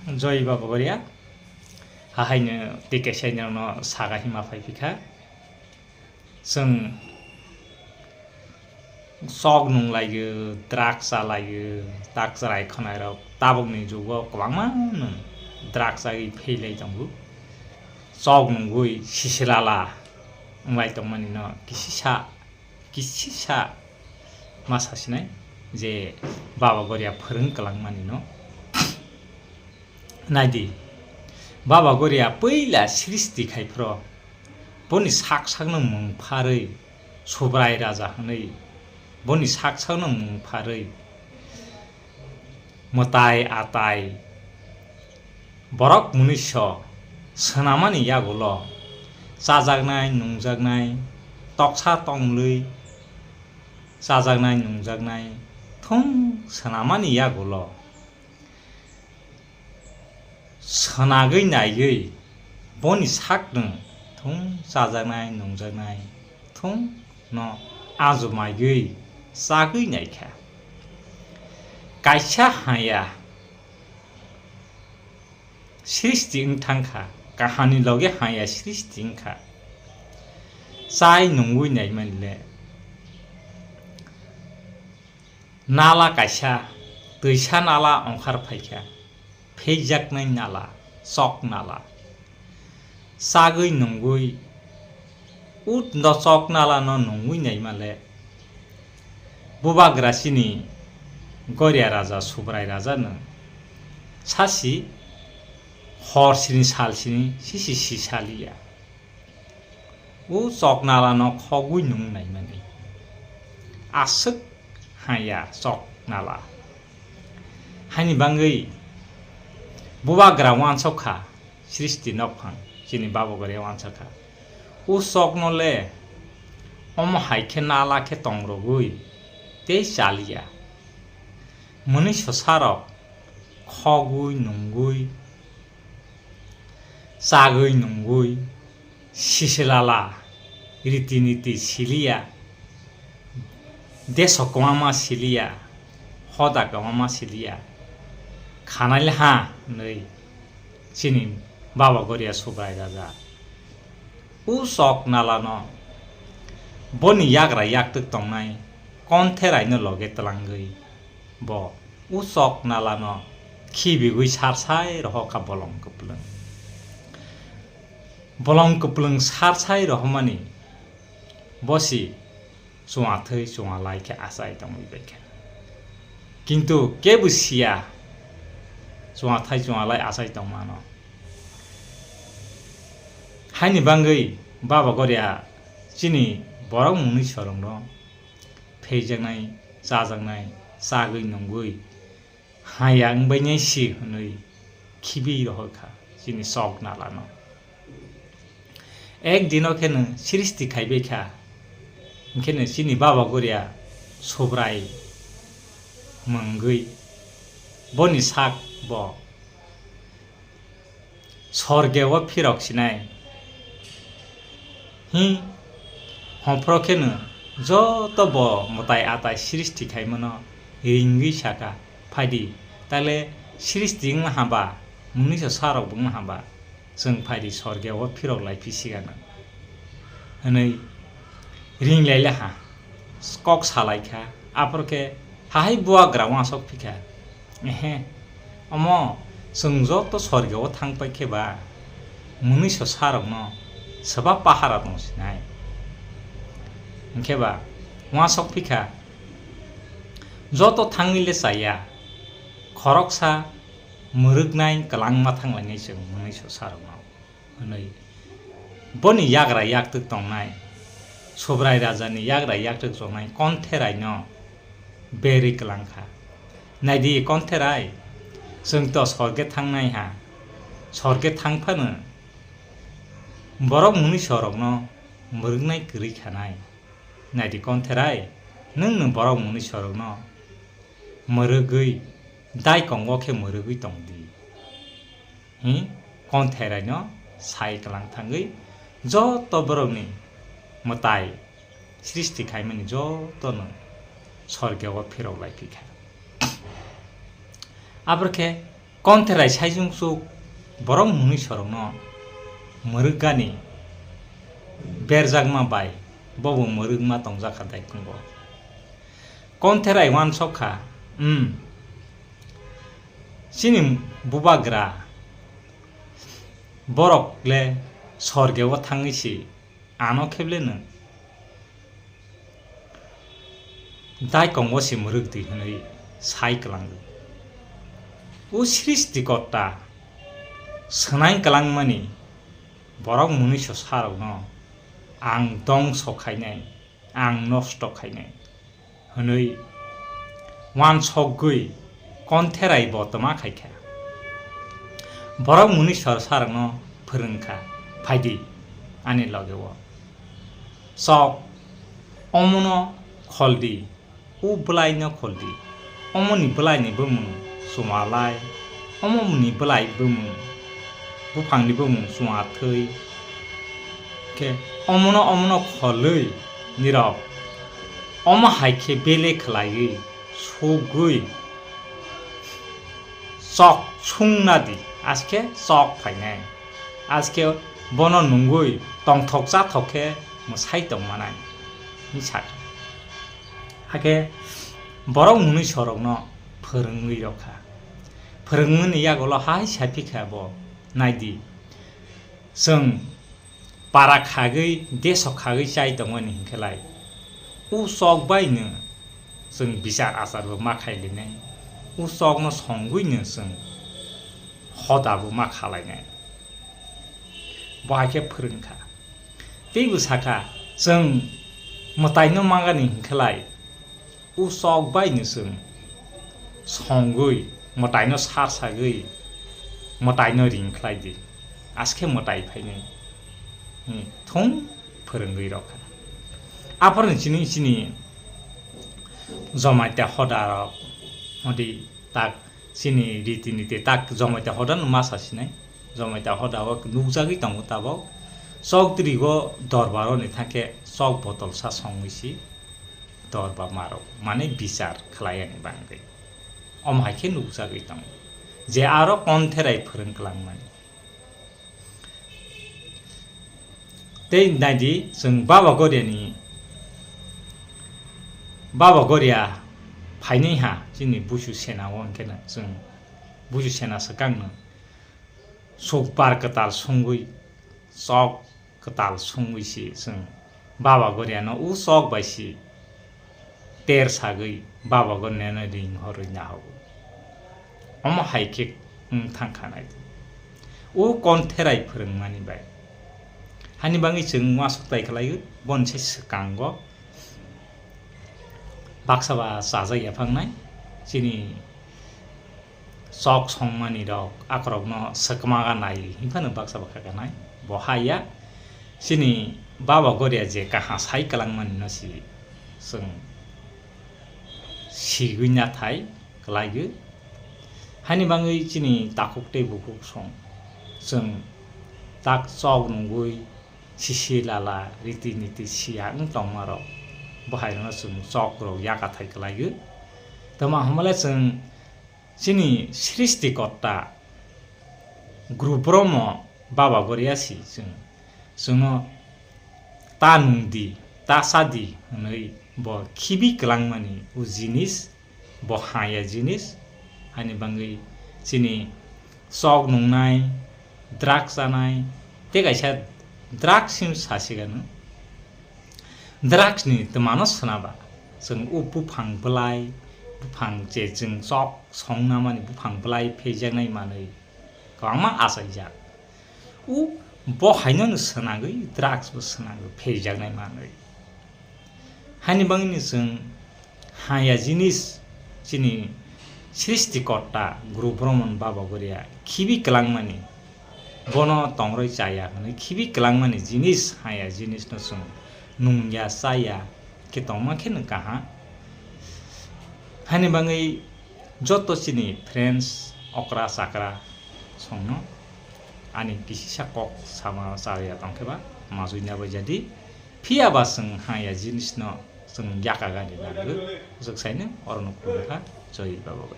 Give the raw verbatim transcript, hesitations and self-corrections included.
Joy Baba Goria, hahaino tei kaisa norokno saga hima phai phikha. Chwng chok nunglaio, drugs chalaio, tak chwrai khwnairok tabukni jugo kwbangma nwng drugs chagwi pheilai tongo. Chok nungwi sisilala wnglai tongmani no kisisa, kisisa ma sasinai je Baba Goria phwrwng kwlangmani no. Naidi, Baba Goria puila srishti khai phro, boni sak sakno mung pharwi, Subrai Raja hwnwi, boni sak sakno mung pharwi, mwtai atai, borok mwnwiso swnamani yagulo, chajaknai, nungjaknai, toksa tonglwi, chajaknai, nungjaknai, thung swnamani yagulo, swnagwi naiwi boni sakno thung chajaknai, nungjaknai, thung no ajumaiwi chagwi naikha. Kaisa haya srishti wng thangkha, kahani loge haya srishti wngkha. Chai nungwi naimani le nala kaisa, twisa nala ongkhar phaikha, pheijaknai nala, chok nala. Chagwi nungwi, ut no chok nala no nungwi naima le, bubagra chini Goria Raja, Subrai Raja no sasi hor sini sal sini sisi si saliya. O chok nala no khogwi nung naimani. Aswk haya chok nala. Haini bangwi bubagra wansok kha, srishti nokphang chini Baba Goria wansok kha. O chok no le omo hai khe nala khe tongrogwi tei chaliya. Mwnwi swsarok khogwi nungwi, chagwi nungwi, sisilala, riti niti siliya, deso kwmama siliya, hoda kwmama siliya, khanai le ha hwnwi chini Baba Goria Subrai Raja. O chok nalano boni yagra yaktwk tongnai Kontheraino loge twlangwi bo o chok nalano khibigwi sarsai rohor kha bolong kwplwng. Bolong kwplwng sarsai rohormani bosi chwngthwi chwngwlai khe achai tongwi bai kha. Kintu kebo siya chwngthai chwngwlai achai tongmano. Haini bangwi Baba Goria chini borok mungni sorongno pheijaknai, chajaknai, chagwi nungwi haya wngbainai si hwnwi khibi rohor kha chini chok nalano. Ek dino kheno srishti khaibai kha, hwnkhe no chini Baba Goria Subrai mungwi boni sak bo sorge o phirok sinai. Hi, hopro kheno joto bo mwtai atai srishti khaimano ringwi saka, "Phaidi, tale srishti wngma hamba, mungni so sarok bo wngma hamba, chwng phaidi sorge o phirok lai phi sigano," hwnwi ring lai le ha. Kok salai kha, aphor khe hahai buagra uansok phi kha. Ehe, omo chwng joto sorge o thang pai khe ba, mwnwi so sarokno swba pahara tong sinai. Hwnkhe ba uansok phi kha, joto thangwi le chaya, khoroksa mwrwknai kwlangma thang lainai chwng mwnwi so sarokno. Hwnwi boni yagra yaktwk tongnai, Subrai Rajani yagra yaktwk tongnai Kontheraino berwi kwlang kha. Naidi Kontherai, chwng to sorge thangnai ha, sorge thang phano borok mwnwi sorokno mwrwknai kwrwi khanai. Naidi Kontherai, nwng no borok mwnwi sorokno mwrwgwi dai kongo khe mwrwgwi tong di. Hi Kontheraino sai kwlang thangwi joto borokni mwtai srishti khaimani jotono sorge o phirok lai phi kha. Abor khe Kontherai saichung chuk borok mwnwi sorokno mwrwkgani berjakma bai bobo mwrwkma tongjakha daikongo. Kontherai uansok kha, um, chini bubagra borok le sorgeo thangwi si ano kheble nwng daikongo se mwrwk di hwnwi sai kwlango. O Srishti Kotta swnai kwlangmani borok mwnwi so sarokno ang dongso khainai, ang nosto khainai hwnwi uansokgwi Kontherai bo twma khaikha. Borok mwnwi sor sarokno phwrwngkha, "Phaidi ani logeo. Chok, omono kholdi, o bwlaino kholdi. Omoni bwlaini bumung chwng alai, omoni bwlai bumung, buphangni bumung chwng athwi." Khe omono, omono kholwi nirok omo hai khe bele khlaiwi sugwi chok sungna di, aske chok phainai. Aske bono nungwi tongthok chathok khe mwsai tongmanai, hwnwi sakha. Hakhe borok mwnwi sorokno phwrwngwi rokha. Phwrwngmani yagulo hai saphikha bo, "Naidi, chwng para khagwi, deso khagwi chai tongmani hinkhe lai, o chok bai no chwng bichar achar bo ma khai linai, o chok no songwi no chwng hoda bo ma kha lainai." Bo hai khe phwrwngkha. Teibo sakha, "Chwng mwtaino mangani hinkhe lai, o chok bai no chwng songwi, mwtaino sar sagwi, mwtaino ring khlai di. Aske mwtai phainai." Hmm, thung phwrwngwi rokha. Aphano chini, chini Jomaita hoda rok, hodi tak chini riti niti tak Jomaita hoda no ma sa sinai. Jomaita hoda o nukjagwi tongo tabok. Chok drigo dorbar o ni thangkhe chok botol sa songwi si dorba maro, mane bichar khlai ani bangwi. Omo hai khe nukjagwi tongo je aro Kontherai phwrwng kwlangmani. Tei naidi, chwng Baba Goriani, Baba Goria phainai ha chini Busu Sena o, hinkhe no chwng Busu Sena swkang no sukbar kwtal sungwi, chok kwtal sungwi si chwng Baba Goriano o chok bai si ter sagwi Baba Goriano ring horwi nahogo. Omo hai khe wng thang kha nai. O Kontherai phwrwngmani bai. Hani bangwi chwng uansuk tai khlaio, boni se swkango baksa ba chajak yaphangnai. Chini chok songmani rok akorokno swkma ga nai hinphano baksa bakha ga nai. Bo haya chini Baba Goria je kaha sai kwlangmani no si chwng sigwi nathai kwlaigwi. Hani bangwi chini takhuk tei bukhuk song chwng tak chok nungwi sisi lala riti niti siya wng tongma rok, bo hai rokno chwng chok rok yakathai kwlaigwi. Tamo hwnmale chwng chini Srishti Kotta Guru Brahma Baba Goria si chwng, chwngno ta nung di, ta sa di hwnwi bo khibi kwlangmani o jinis, bo haya jinis, hani bangwi chini chok nungnai, drugs chanai, tei kaisa drugs hwn sasigano. Drugs ni twmano swnaba, chwng o buphang bwlai, buphang je chwng chok songna mani buphang bwlai pheijaknai manwi kwbangma achaijak. O bo haino no swnagwi, drugs bo swnagwi pheijaknai manwi. Hani bangwino chwng haya jinis chini Srishti Kotta Guru Brahma Baba Goria khibi kwlangmani, bono tongroi chaya hwnwi khibi kwlangmani jinis, haya jinisno chwng nungya chaya khe tongma khe no kaham. Hani bangwi joto chini friends okra chakra songno ani kisisa kok sama chaya tongkhe ba majui nabai jadi. Phiya ba chwng haya jinisno chwng yaka gani nangwi, bwswk saino orono khulumkha. Joi Baba Bai.